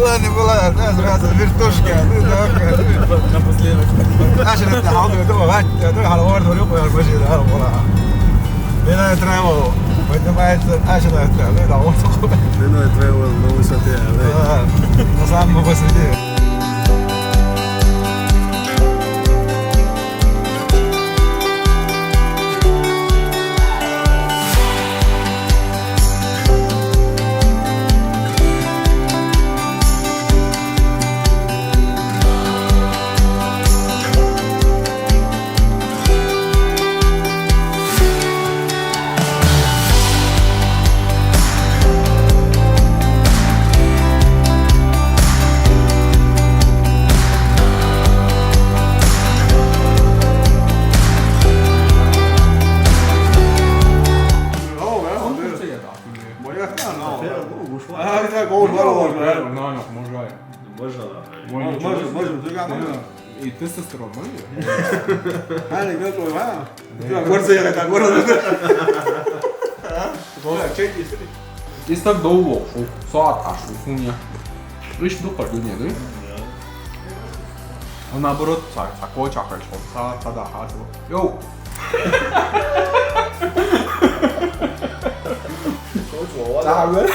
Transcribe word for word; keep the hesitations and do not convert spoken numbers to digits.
Не была, да, сразу вертушки, а ты, да, напоследок. Начали это, а он говорит, «Давай, давай, давай, давай, давай, давай, давай». Then I travel. Поднимается, начал это, ну, да, вот. Then I travel на высоте, да. Да, на самом высоте. Можно, да. Можно, можно, можно. И ты со стороны. А, не готовый, а? Гордо я так, гордо. Чай есть? Исток да улов, шо, соат ашу, хуйня. Ишт дукха дунья, да? А наоборот, са, са коча хачу, са, са да хачу. Йоу! Са, бля.